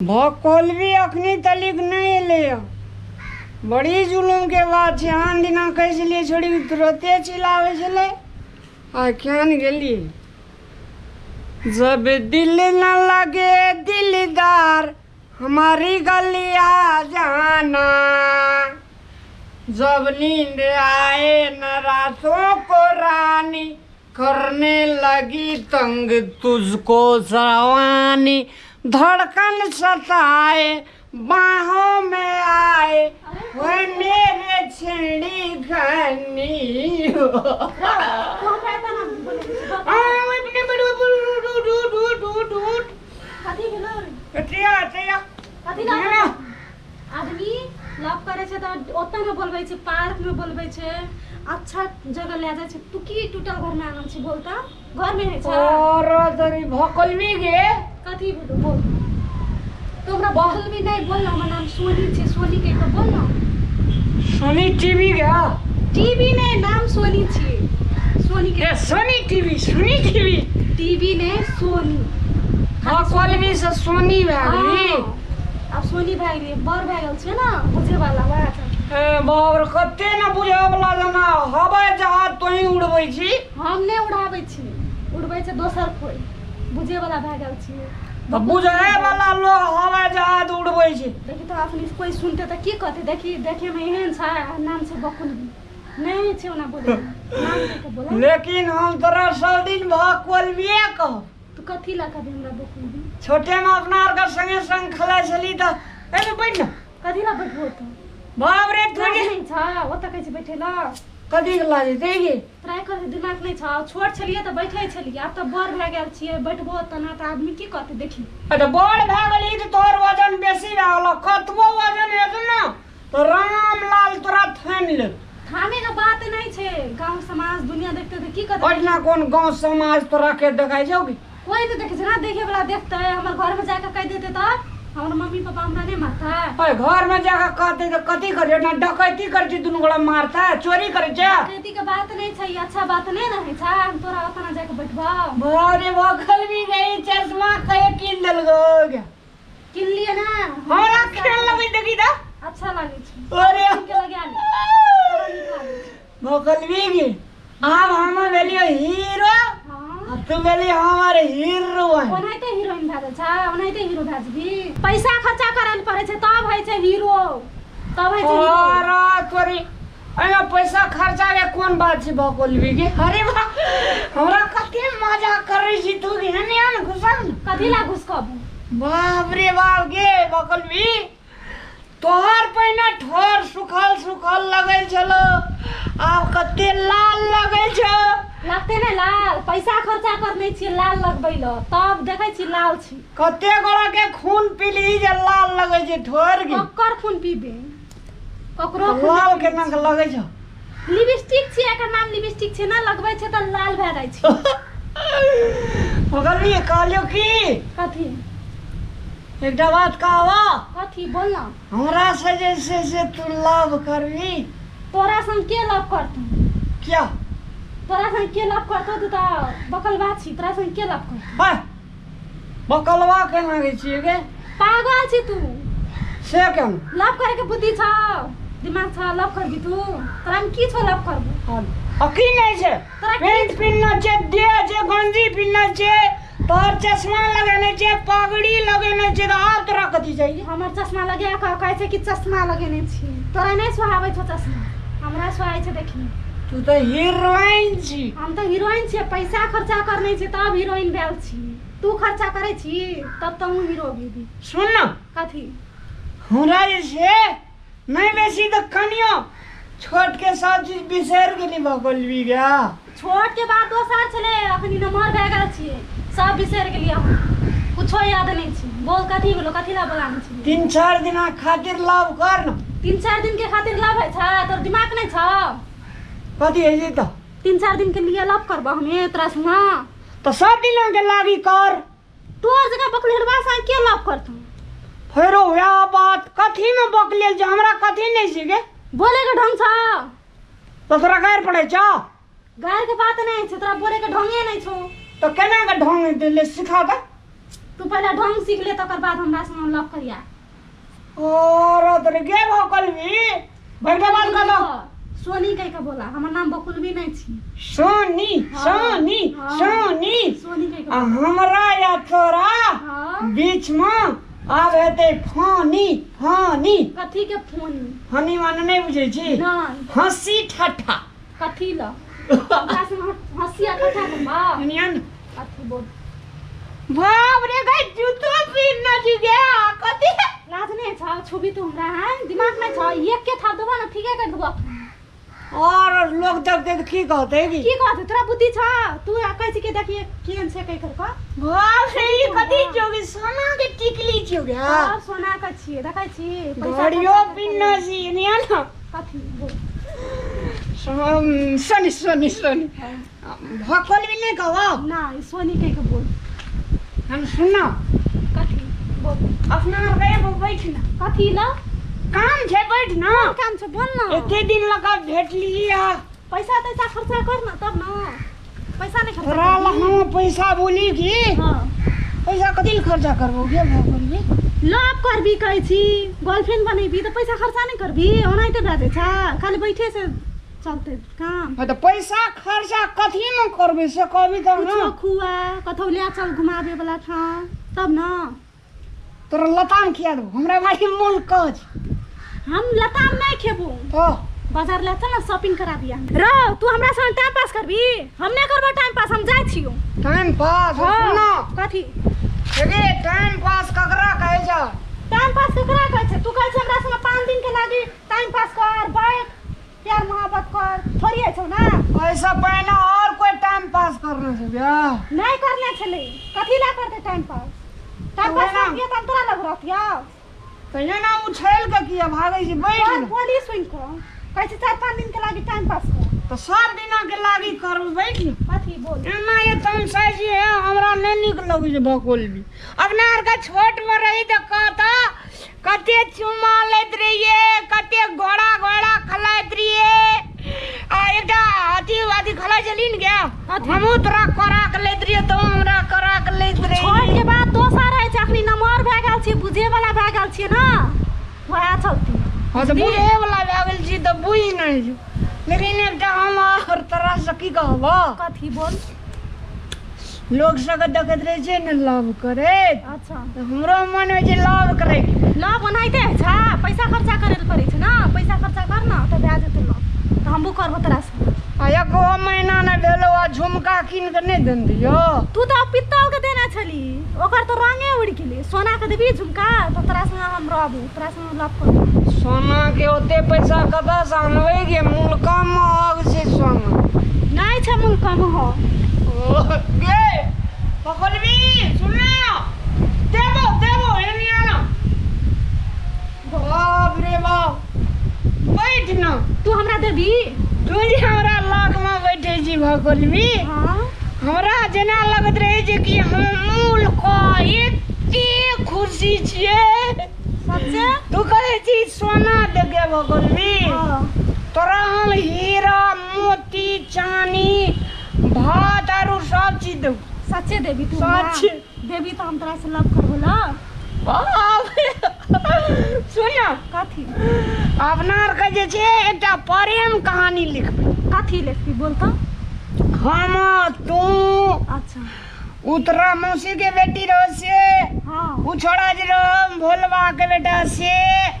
भकोलबी अखनी तलिक नहि एलै बड़ी जुलुमके बात छै। आन दिना कहै छलियै छोड़ी तुरते चलि आबै छलै, आ केहन गेलियै। जब दिल न लगे दिलदार हमारी गली आ जाना, जब नींद आए न रातों को रानी, करने लगी तंग तुझको जवानी, धड़कन सताए बाहों में आए वो मेरे छेड़ी खानी। आदमी लव करे छै तऽ ओतऽ ने बोलबै छै, पार्क में बोलबै छै, अच्छा जगह ले जाइ छै। तू की टूटल घर में आनल छी बोलता? घर में है छै और तोरी भकलबी गे कथी बोलो बोल। तो हमरा भकलबी नहीं बोल ना, हमर नाम सोनी छै, सोनी के बोल ना। सोनी टीवी गे? टीवी नहीं, नाम सोनी छी, सोनी के। Sony TV, Sony TV, TV नहीं सोनी। भकलबी से सोनी भए गेली। आब सोनी भए गेली, बड़ भए गेल छै ना बुझे वाला वएह छै। ए बाप रे, कते ने बुझे वाला जना हवाई जहाज तोही उड़बै छी। हम नहि उड़ाबै छी, उड़बै छै दोसर कोइ, बुझे वाला भए गेल छी। तऽ बुझे वाला लोग हवाई जहाज उड़बै छै। देखी तऽ अखनी कोइ सुनते तऽ की कहते? देखी देखे मे एहन छै, नाम छै बकुलबी, नहि छै ओना बोले नाम के बोला। लेकिन हम तोरा सब दिन भकलबिए कहब। तू कथी ला कहबी हमरा बकुलबी? छोटे में अपना आर के संगे संग खेलाइ छली तऽ एने बैठ ना। कथी ला बैठबो तू? बाप रे, तू नहीं छ, ओतऽ कहै छै बैठे ला। कथी के लाजे ते गे? तोरा एकर दिमाग नहीं छ। छोट छलियै तऽ बैठे छलियै, आब तऽ बड़ भए गेल छियै, बैठबो तऽ ना तऽ आदमी की कहतै? देखी तऽ बड़ भए गेली तऽ तोहर वजन बेसी भए गेलौ, कतबो वजन हेतौ ने तऽ रामलाल तोरा थामि लेत। थामे के बात नहीं छै, गांव समाज दुनिया देखते तऽ की कहतै? ओहिना कोन गांव समाज तोरा के देखै छौ की? कोई नहीं देखे छै ना, देखे वाला देखतै। हमर घर में जाके कह देते तऽ हमर मम्मी पापा हमरा नहीं मारतै। अरे घर में जाके कहते तऽ कथी करै? ना डकैती करै छै, दुनू गोड़ा मारतै, चोरी करै छै। डकैती के बात नहीं छै, अच्छा बात नहीं रहै छै। हम तोरा अपना जाके बैठबौ। अरे बगल भी गई चश्मा कहे कीन देलको? किनलियै ना। हमरा खेल लगै देखी तऽ अच्छा लागै छै। अरे के लगा ले, तोरा नीक लागै छै। बगल भी गे, आब हम भेलियो हीरो। हाँ, तू भेली हमर हीरोइन। ओनाहिते हीरोइन भए जाइ छै, ओनाहिते हीरो भए जेबही। पैसा खर्चा करऽ लए पड़ै छै तब होइ छै हीरो, तब होइ छै हीरो। अरे तोरी, एहिमे पैसा खर्चा के कोन बात छै बकोलबी के? अरे वाह, हमरा कते मजा करै छी तू गे। ने आन घुसल ने। कथी ला घुसकबू? बाप रे बाप गे बकोलबी, तोहर पहिने ठोर सुखल सुखल लगै छलो, आब कते लाल लगै छौ। लगते ने लाल, पैसा खर्चा करने छियै लाल लगबै ल, तब देखै छी लाल छी। कते गोड़ा के खून पीली जे लाल लगै छै ठोर गे? ककर खून पीबे? ककरो खून लाल नहि केना के लगै छौ? लिपस्टिक छियै, एकर नाम लिपस्टिक छै ना, लगबै छै तऽ लाल भए जाइ छै। बगलबी कहलियौ की? कथी? एकटा बात कहबा। कथी बोल ना। हमरा से जे छै से तू लव करबी? तोरा संग के लव करतौ? क्या? तोरा संग के लव करतौ? तू तऽ बकलबा छी, तोरा संग के लव करतौ? है बकलवा केना के छियै गे? पागल छी तू। से केना? लव करे के बुद्धि छौ, दिमाग छौ, लव करबी तू? तोरा में की छौ लव करबू? आ की नहि छै? तोरा की पेंट पिन्हने छै, देह छै, गंजी पिन्हने छै, तोहर चश्मा लगेने छै, पगड़ी लगेने छै, तऽ आब तोरा कथी चाहिए? हमर चश्मा लगा कऽ कहै छै कि चश्मा लगेने छी। तोरा नहि सोहाबै छौ चश्मा, हमरा सोहाइ छै। देखी, तू तऽ हीरोइन छी। हम तऽ हीरोइन छियै, पैसा खर्चा करने छियै तब हीरोइन भेल छी। तू खर्चा करै छी तब तहूँ हीरो भेबी। सुन ना। कथी? हमरा जे छै नहि बेसी तऽ कनियो छोट के सब चीज बिसरि गेली बकलबी गे। छोट के बात दोसर छलै, अखनी नमहर भए गेल छियै, सब बिसरि गेलियै, हम कुछो याद नहि छै। बोल कथी बोलो, कथी ला बोलाने छियै? 3-4 दिना खातिर लव कर न। 3-4 दिन के खातिर लव होइ छै? तोर दिमाग नहि छौ? कथी होइ छै तऽ? 3-4 दिन के लिए लव करबो हमे तोरा संग? तऽ सब दिना के लागी कर। तोर जगह बकलेलवा संग के लव करतौ? फेरो वएह बात, कथी में बकलेल छै? हमरा कथी नहि छै गे? बोले के ढंग छौ? तऽ तोरा गारि पड़ै छौ? गारि के बात नहि छै, तोरा बोले के ढंगे नहि छौ। तऽ केना के ढंग हेतै, ले सिखा दे। तू पहिले ढंग सीख ले तकर बाद हमरा संग लव करिया। और तोरे गे भकलबी भगवा बात कर दो। सोनी कह के बोला, हमर नाम बकुलबी नहीं छी। सोनी। हाँ। सोनी। हाँ। सोनी। सोनी कह के आ हमरा या तोरा बीच में आब हेतै फानी फानी। कथी के फोनी? हनी माने नहीं बुझै छी? नहीं। हंसी ठट्ठा। कथी ल हमरा संग हंसी आ ठट्ठा करबा? नियन। कथी बोल? बाप रे गई जूतो पिन्ना छी गे कथी लाज नहीं छ छुबी तू हमरा हैं दिमाग में छ एक के थाप देबो न ठीके कर देबो। और लोग देखते त की कहते की की कहते? तोरा बुद्धि छ तू कहै छी के देखिए केहन छै कहि कर क। बाप रे ई कथी जोगी सोना के टिकली छियो गे। हां सोना के छिए देखै छी पैसा घड़ियो पिन्ना छी नियन। कथी बोल? सोनी सोनी सोनी भकल भी नहीं कहब ना सोनी कहि के बोल। हम सुनना कथी बोल? अपना रे बैठ ना। कथी ल काम छै बैठ ना। काम छै बोल ना। एते दिन लगा भेटली आ पैसा तैसा खर्चा कर ना तब ना। पैसा नहीं खर्चा तोरा ल हम पैसा बोली की। हां पैसा कथी ल खर्चा करबो गे भकल भी? लव करबी कहै छी गर्लफ्रेंड बनेबी त पैसा खर्चा नहीं करबी ओनाहिते भए जाइ छ खाली बैठे से चलते काम। हां त पैसा खर्चा कथी में करबे से कहबी तब ना। कुछो खुआ कतौ ले चल घुमाबे वाला ठाम तब ना। तोरा लताम खिया देबो हमरा भाई मोल कज। हम लताम नहीं खेबो तो बाजार ले चल ना शॉपिंग करा दिया र तू हमरा संग टाइम पास करबी हम नहीं करबो टाइम पास हम जाइ छियो। Time pass? सुनो कथी गे टाइम पास ककरा कहै छ? टाइम पास ककरा कहै छ? तू कहै छ हमरा संग 5 दिन के लागी टाइम पास कर बैठ प्यार मोहब्बत कर थोड़ी है छौ ना। ऐसा पहिने और कोई टाइम पास करने छै ब्याह नहीं करने छलै कथी ला करते टाइम पास? टाइम पास किया त तोरा लग रहतिया तो ये ना उछल के किया भागै छी बैठ ना। बोली सुन को कहै छै 4-5 दिन के लागी टाइम पास कर तो 7 दिना के लागी कर बैठ न। कथी बोल? एना ये तमसाइ छी हमरा नहीं नीक लगै छै भकोल भी। अपना आर के छोट में रही त कहता कते चुमा लैत रहिए कते घोड़ा घोड़ा खलाइत रहिए आ एकटा अथी अथी खलाइ छली न गे हमहूँ तोरा करा के लैत रहिए तो हमरा करा के लैत रहिए। छोट के बाद दोसर रहै छै अखनी नमहर भए गेल छी बुझे वाला भए गेल छी ना वएह चलती। हां त बुझे वाला भए गेल छी त बुझ नहीं छी लेकिन एकटा हम और तोरा से की कहबो? कथी बोल? लोग सबके देखैत रहै छै ने लव करैत। अच्छा हमरो मन होइ छै लव करे। लव ओनाहिते होइ छै पैसा खर्चा करे ल पड़ै छै ना पैसा खर्चा कर ना त भए जेतै लव त हमहूँ करबो तोरा से। आ एको महीना नहि भेलो आ झुमका कीन के नहि देने दियौ। तू त पित्तल के देने छली ओकर त रंगे उड़ि गेलै। सोना के देबी झुमका त तोरा संग हम रहबो तोरा संग लव करबो। सोना के ओते पैसा कतऽ से आनबै गे? मूल कम महग छै सोना। नहि छै मूल कम हो। गे पकड़बी सुन ना देबो देबो एने आना। बाप रे बाप बैठ ना। तू हमरा देबी? तू जे हमरा लाख में बैठे छी भकलबी। हां हमरा जेना लगैत रहै छै कि हम मूल क एते खुशी छियै। सच्चे? तू कहै छी सोना देगे भकलबी। हां तोरा हम हीरा मोती चानी भात आरू सब चीज देबो। सच्चे देबी तू? सच्चे देबी त हम तोरा से लव करबो ल। बाप सुन कथी? अपना आर के जे छै एकटा प्रेम कहानी लिखबै। कथी लिखबी बोल त? हम तू अच्छा उतरा मौसी के बेटी रहो से। हाँ उ छोड़ा जे रहो भोलवा के बेटा से।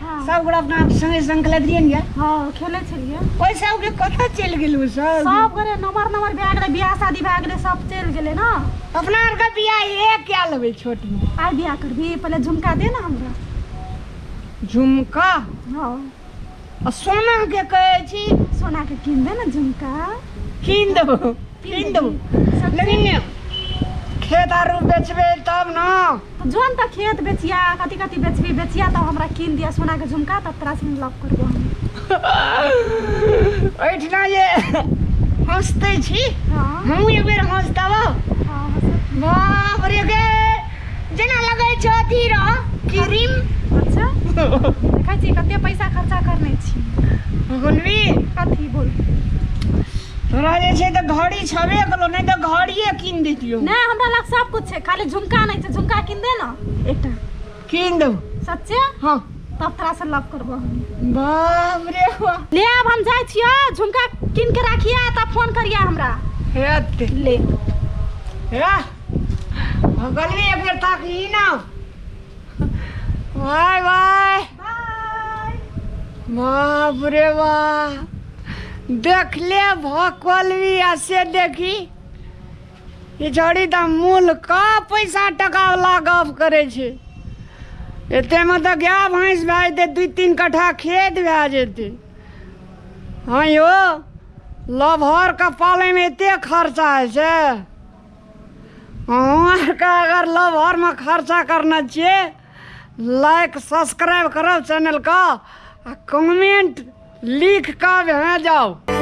हाँ। सब गोरा अपना संगे संग खेलैत रहियै ने। हाँ खेलै छलियै। ओहि सबके कतऽ चलि गेल उ सब? सब गोरे नमहर नमहर भए गेलै बियाह शादी भए गेलै सब चलि गेलै ना। अपना आर के बियाह एक कए लेबै छोट में। आइ बियाह करबी पहिले झुमका दे ना हमरा। झुमका? हाँ आ सोना के कहै छी? सोना के कीन दे ना झुमका। कीन देबो कीन देबो लेकिन खेत आरू बेचबै तब ना। तो जोन त खेत बेचिया कथी कथी बेचबी बेचिया तब हमरा कीन दिया सोना के झुमका तब तोरा संग लव करबो हम। एहिठिना जे हँसते छी। हाँ हमहूँ एक बेर हँस देबो। हाँ हँस। बाप रे गे जेना लगै छै अथी रह क्रीम। अच्छा देखै छी कते पैसा खर्चा करने छी। बोलबी कथी बोल? तोरा जे छै तऽ घड़ी छबे कलो, नहि तऽ घड़िए कीन दैतियौ। नहि, हमरा लग सब कुछ छै, खाली झुमका नहि छै। झुमका कीन दे ना एकटा। कीन देबौ। सच्चे? हाँ। तब तोरा से लव करबो हम। बाप रे बाप। ले, आब हम जाइ छियो, झुमका कीन के राखिया, तब फोन करिया हमरा। हेतै। ले। हे भगलवी, एक बेर ताकही ना। Bye bye. बाय। बाप रे बाप, देखले भकलवी आ से देखी, ई छौड़ी तऽ मूल का पैसा टका वाला गप करै छै। एतेमे तऽ गाय भैंस भए जेतै, 2-3 कट्ठा खेत भए जेतै। हँ यौ, लभरके पालैमे एते खर्चा होइ छै। अहूँ आरके अगर लभरमे खर्चा करना छियै, लाइक सब्सक्राइब करब चैनलके आ कमेंट लिख कऽ भेजाउ।